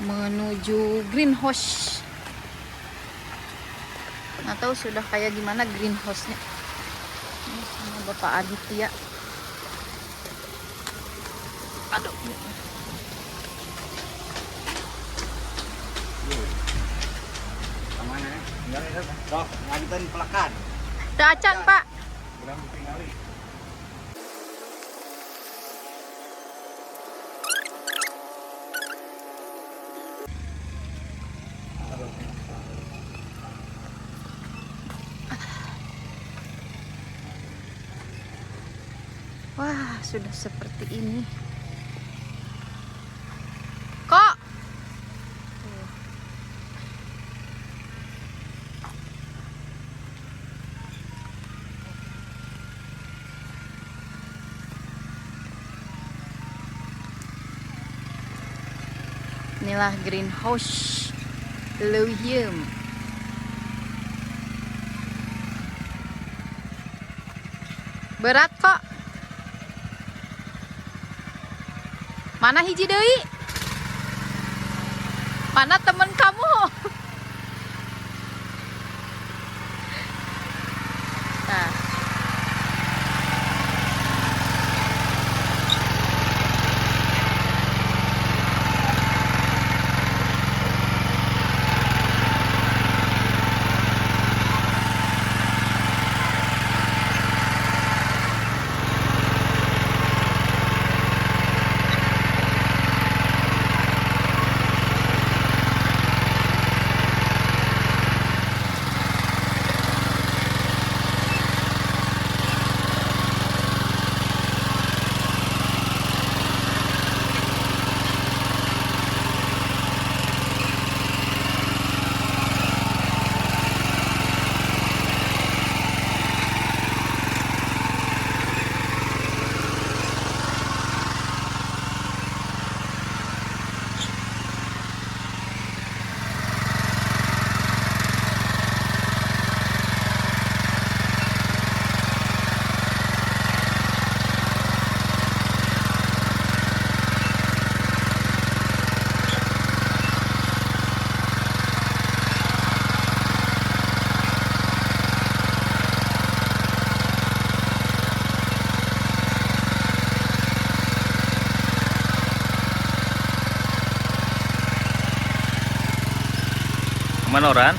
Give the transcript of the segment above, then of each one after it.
Menuju greenhouse. Nggak tahu sudah kayak gimana greenhouse-nya. Ini sama Bapak Aditya. Aduh. Kemana ya? Sok, ngajukan pelekan. Teu acan, Pak. Kurang ditinggali. Wah, sudah seperti ini. Kok? Inilah greenhouse Leuhieum. Berat kok. Mana hiji deui? Mana temen kamu? Nah. Kemana orang?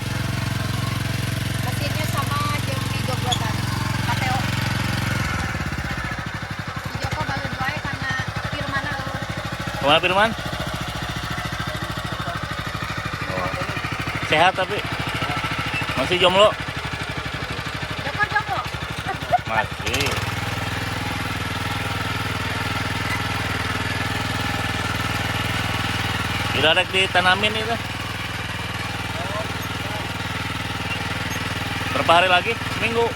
Mesinnya sama jeung di joglotan. Kateo. Si Joko baru wae karena Firmana eueuh. Kemana Firman? Oh. Sehat tapi masih jomblo? Joko jomblo. Masih. Tidak ada ditanamin itu. Berapa hari lagi? Seminggu.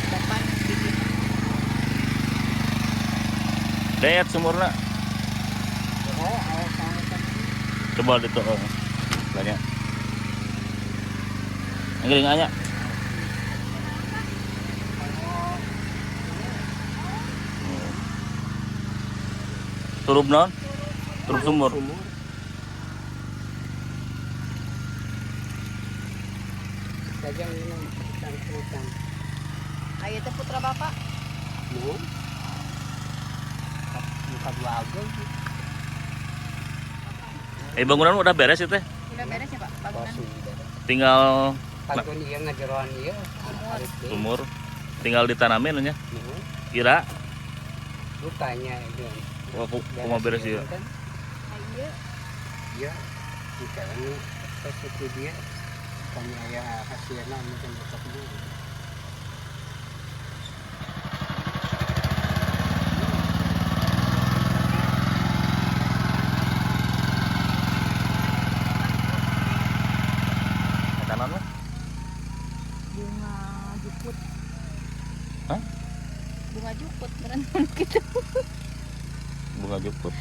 Depan bikin. Dayat sumurna. Coba dito oh. Banyak. Ang anya. Turub non? Turub sumur. Sajang minum ikan. Aya teh putra bapak. Nu. Muka dua ageng. Bangunan udah beres ya teh? Udah beres ya Pak bangunan? Pasti beres. Tinggal Pantun ieu ngajeroan ieu. Arit deui. Sumur, tinggal ditanamin nya. Nuhun. Kira Lukanya itu. aku kumaha beres ieu. Kan? Nah, iya. Iya. Jika ini pas itu dia kami aya hasilna mungkin besok mah. Kanan mah. Bunga jukut. Hah? Bunga jukut berenang gitu. Bunga jukut.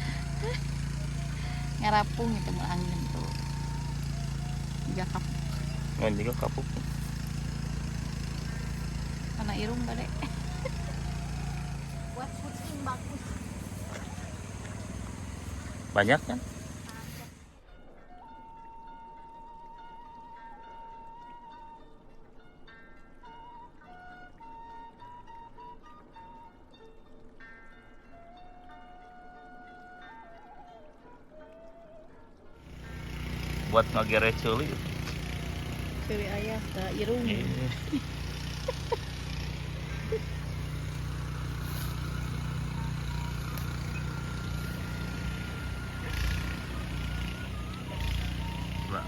Ngarapung itu mah angin tuh. Juga kapuk. Ngan juga kapuk. Karena irung gede. Buat syuting bagus. Banyak kan? Buat ngagere ceuli. Cewek ayah ke irung. Iya. Coba.